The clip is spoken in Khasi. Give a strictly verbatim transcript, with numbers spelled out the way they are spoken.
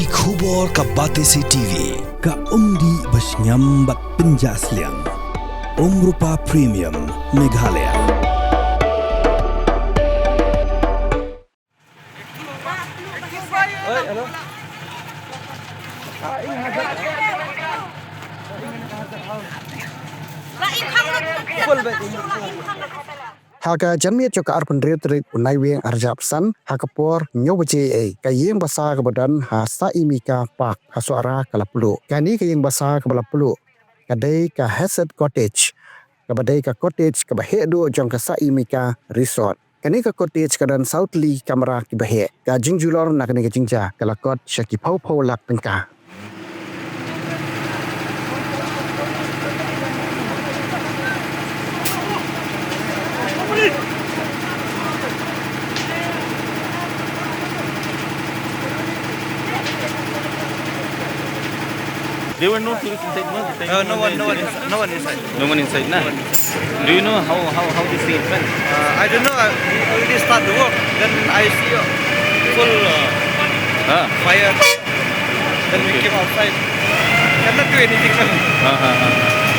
Ki khubor ka Batesi T V, ka umdih ba shngiam bad pynjah sliang. Umrupa Premium, Meghalaya. Ha ka janmiet jong ka arphew hynriew tarik u Naiwieng arhajar arphew san, ha ka por hynñiew baje eiei, ka ïing basa kaba don ha Saimika Park ha Sohra ka la pluh. Kane ka ïing basa kaba la pluh ka dei ka Hesed Cottage, kaba dei ka cottage kaba heh duh jong ka Saimika Resort. Kane ka cottage ka don saw tylli ki kamra kiba heh. Ka jingjulor na kane ka jingjia ka la kot sha ki phew phew lak tyngka. There were no tourists inside, no? The time Uh, no when one, the no one incident? Inside, no one inside. No one inside, na? No one inside. Do you know how, how, how this thing happened? Uh, I don't know. Uh, we already start the work. Then I see a full uh, Ah. fire. Then we Okay. came outside. Cannot do anything. No. Ah, ah, ah.